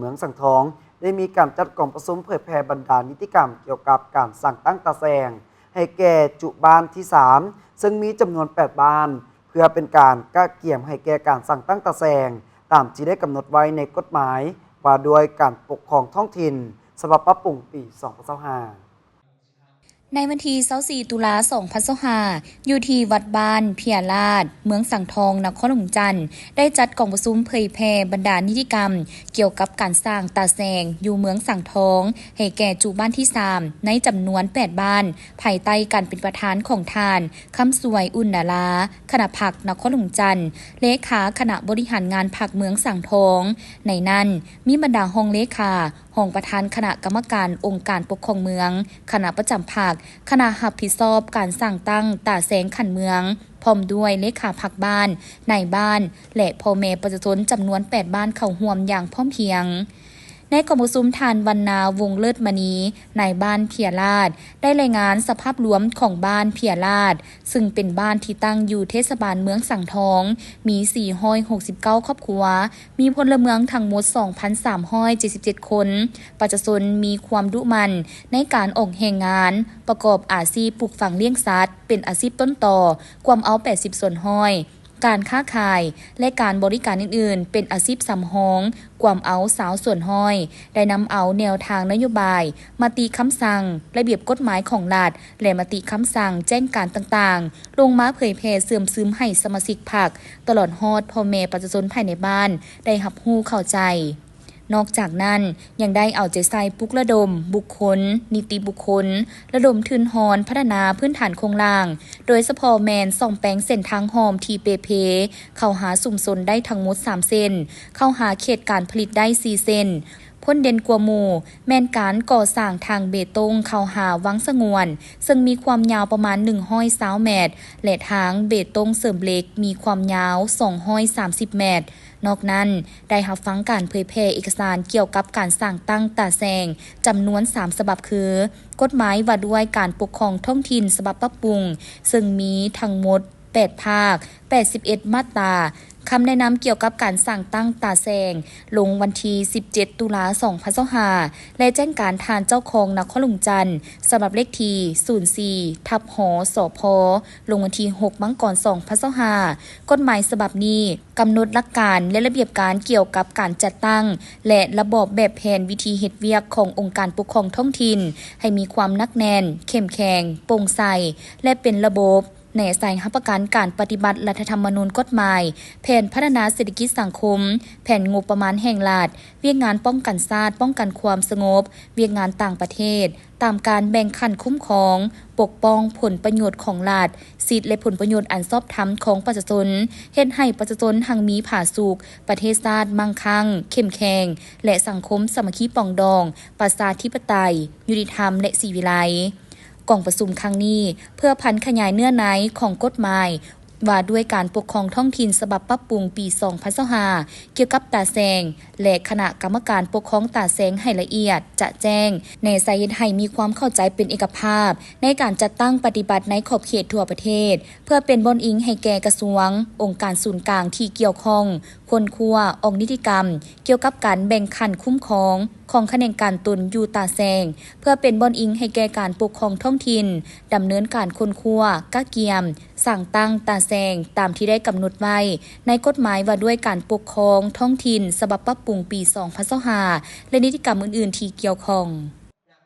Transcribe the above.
ເມືອງສັງທອງ ໄດ້ມີການຈັດກອງປະຊຸມເຜີຍແຜ່ບັນດານິຕິກຳກ່ຽວກັບການສ້າງຕັ້ງຕາແສງໃຫ້ແກ່ຈຸບ້ານທີສາມ ເຊິ່ງມີຈຳນວນແປດບ້ານ ເພື່ອເປັນການກະກຽມໃຫ້ແກ່ການສ້າງຕັ້ງຕາແສງ ຕາມທີ່ໄດ້ກຳນົດໄວ້ໃນກົດໝາຍວ່າດ້ວຍການປົກຄອງທ້ອງຖິ່ນ ສະບັບປັບປຸງປີສອງພັນຊາວຫ້າ. ໃນວັນທີຊາວສີ່ ຕຸລາ ສອງພັນຊາວຫ້າ ຢູ່ທີ່ວັດບ້ານເພຍລາດ ເມືອງສັງທອງ ນະຄອນຫຼວງວຽງຈັນ ໄດ້ຈັດກອງປະຊຸມເຜີຍແຜ່ບັນດານິຕິກຳກ່ຽວກັບການສ້າງຕາແສງຢູ່ເມືອງສັງທອງ ໃຫ້ແກ່ຈຸບ້ານທີສາມ ໃນຈຳນວນແປດບ້ານ ພາຍໃຕ້ການເປັນປະທານຂອງທ່ານ ຄຳສວຍ ອຸ່ນດາລາ ຄະນະພັກນະຄອນຫຼວງວຽງຈັນ ເລຂາຄະນະບໍລິຫານງານພັກເມືອງສັງທອງ. ໃນນັ້ນ ມີບັນດາຮອງເລຂາ, ຮອງປະທານຄະນະກຳມະການອົງການປົກຄອງເມືອງ, ຄະນະປະຈຳພັກ, ຄະນະຮັບຜິດຊອບການສ້າງຕັ້ງຕາແສງຂັ້ນເມືອງ, ພ້ອມດ້ວຍເລຂາພັກບ້ານ, ນາຍບ້ານ ແລະ ພໍ່ແມ່ປະຊາຊົນຈຳນວນແປດບ້ານເຂົ້າຮ່ວມຢ່າງພ້ອມພຽງ. ໃນກອງປະຊຸມ ທ່ານ ວັນນາ ວົງເລີດມະນີ ນາຍບ້ານເພຍລາດ ໄດ້ລາຍງານສະພາບລວມຂອງບ້ານເພຍລາດ ເຊິ່ງເປັນບ້ານທີ່ຕັ້ງຢູ່ເທດສະບານເມືອງສັງທອງ ມີສີ່ຮ້ອຍຫົກສິບເກົ້າຄອບຄົວ, ມີພົນລະເມືອງທັງໝົດສອງພັນສາມຮ້ອຍເຈັດສິບເຈັດຄົນ. ປະຊາຊົນມີຄວາມດຸໝັ່ນໃນການອອກແຮງງານ, ປະກອບອາຊີບປູກຝັງລ້ຽງສັດ ເປັນອາຊີບຕົ້ນຕໍ ກວມເອົາແປດສິບສ່ວນຮ້ອຍ, ການຄ້າຂາຍ ແລະ ການບໍລິການອື່ນໆ ເປັນອາຊີບສຳຮອງ ກວມເອົາຊາວສ່ວນຮ້ອຍ, ໄດ້ນຳເອົາແນວທາງນະໂຍບາຍ, ມະຕິຄຳສັ່ງ, ລະບຽບກົດໝາຍຂອງລັດ ແລະ ມະຕິຄຳສັ່ງແຈ້ງການຕ່າງໆ ລົງມາເຜີຍແຜ່ເຊື່ອມຊຶມໃຫ້ສະມາຊິກພັກ ຕະຫຼອດຮອດພໍ່ແມ່ປະຊາຊົນພາຍໃນບ້ານ ໄດ້ຮັບຮູ້ເຂົ້າໃຈ. ນອກຈາກນັ້ນ ຍັງໄດ້ເອົາໃຈໃສ່ປຸກລະດົມບຸກຄົນ, ນິຕິບຸກຄົນ, ລະດົມທຶນຮອນພັດທະນາພື້ນຖານໂຄງລ່າງ, ໂດຍສະເພາະແມ່ນສ້ອມແປງເສັ້ນທາງຮ່ອມທີ່ເປ່ເພ ເຂົ້າຫາຊຸມຊົນໄດ້ທັງໝົດສາມເສັ້ນ, ເຂົ້າຫາເຂດການຜະລິດໄດ້ສີ່ເສັ້ນ. ພົ້ນເດັ່ນກວ່າໝູ່ ແມ່ນການກໍ່ສ້າງທາງເບຕົງເຂົ້າຫາວັງສະຫງວນ ເຊິ່ງມີຄວາມຍາວປະມານໜຶ່ງຮ້ອຍຊາວແມັດ ແລະ ທາງເບຕົງເສີມເຫຼັກ ມີຄວາມຍາວສອງຮ້ອຍສາມສິບແມັດ. ນອກນັ້ນ ໄດ້ຮັບຟັງການເຜີຍແຜ່ເອກະສານກ່ຽວກັບການສ້າງຕັ້ງຕາແສງ ຈຳນວນສາມສະບັບ ຄື ກົດໝາຍວ່າດ້ວຍການປົກຄອງທ້ອງຖິ່ນສະບັບປັບປຸງ ເຊິ່ງມີທັງໝົດແປດພາກ, ແປດສິບເອັດມາດຕາ, ຄຳແນະນຳກ່ຽວກັບການສ້າງຕັ້ງຕາແສງ ລົງວັນທີສິບເຈັດ ຕຸລາ ສອງພັນຊາວຫ້າ ແລະ ແຈ້ງການທ່ານເຈົ້າຄອງນະຄອນຫຼວງຈັນ ສະບັບເລກທີສູນສີ່ ທັບ ຫ ສພ ລົງວັນທີຫົກ ມັງກອນ ສອງພັນຊາວຫ້າ. ກົດໝາຍສະບັບນີ້ ກຳນົດຫຼັກການ ແລະ ລະບຽບການກ່ຽວກັບການຈັດຕັ້ງ ແລະ ລະບອບແບບແຜນວິທີເຮັດວຽກຂອງອົງການປົກຄອງທ້ອງຖິ່ນ ໃຫ້ມີຄວາມໜັກແໜ້ນ, ເຂັ້ມແຂງ, ໂປ່ງໃສ ແລະ ເປັນລະບົບ ໃນອາໄສຮັບປະກັນການປະຕິບັດລັດຖະທຳມະນູນ, ກົດໝາຍ, ແຜນພັດທະນາເສດຖະກິດສັງຄົມ, ແຜນງົບປະມານແຫ່ງລັດ, ວຽກງານປ້ອງກັນຊາດ, ປ້ອງກັນຄວາມສະຫງົບ, ວຽກງານຕ່າງປະເທດ, ຕາມການແບ່ງຂັ້ນຄຸ້ມຄອງ, ປົກປ້ອງຜົນປະໂຫຍດຂອງລັດ, ສິດ ແລະ ຜົນປະໂຫຍດອັນຊອບທຳຂອງປະຊາຊົນ, ເຮັດໃຫ້ປະຊາຊົນຮັ່ງມີຜາສຸກ, ປະເທດຊາດມັ່ງຄັ່ງ, ເຂັ້ມແຂງ ແລະ ສັງຄົມສາມັກຄີປອງດອງ, ປະຊາທິປະໄຕ, ຍຸຕິທຳ ແລະ ສີວິໄລ. ກອງປະຊຸມຄັ້ງນີ້ ເພື່ອຜັນຂະຫຍາຍເນື້ອໃນຂອງກົດໝາຍວ່າດ້ວຍການປົກຄອງທ້ອງຖິ່ນສະບັບປັບປຸງປີສອງພັນຊາວຫ້າ ກ່ຽວກັບຕາແສງ ແລະ ຄະນະກຳມະການປົກຄອງຕາແສງໃຫ້ລະອຽດຈະແຈ້ງ, ແນໃສ່ເຮັດໃຫ້ມີຄວາມເຂົ້າໃຈເປັນເອກະພາບໃນການຈັດຕັ້ງປະຕິບັດໃນຂອບເຂດທົ່ວປະເທດ, ເພື່ອເປັນບ່ອນອີງໃຫ້ແກ່ກະຊວງ, ອົງການສູນກາງທີ່ກ່ຽວຂ້ອງ, ຄົ້ນຄວ້າອອກນິຕິກຳກ່ຽວກັບການແບ່ງຂັ້ນຄຸ້ມຄອງຂອງຂະແໜງການຕົນຢູ່ຕາແສງ ເພື່ອເປັນບ່ອນອີງໃຫ້ແກ່ການປົກຄອງທ້ອງຖິ່ນ ດຳເນີນການຄົ້ນຄວ້າ, ກະກຽມ, ສ້າງຕັ້ງຕາແສງຕາມທີ່ໄດ້ກຳນົດໄວ້ໃນກົດໝາຍວ່າດ້ວຍການປົກຄອງທ້ອງຖິ່ນສະບັບປັບປຸງປີສອງພັນຊາວຫ້າ ແລະ ນິຕິກຳອື່ນໆທີ່ກ່ຽວຂ້ອງ.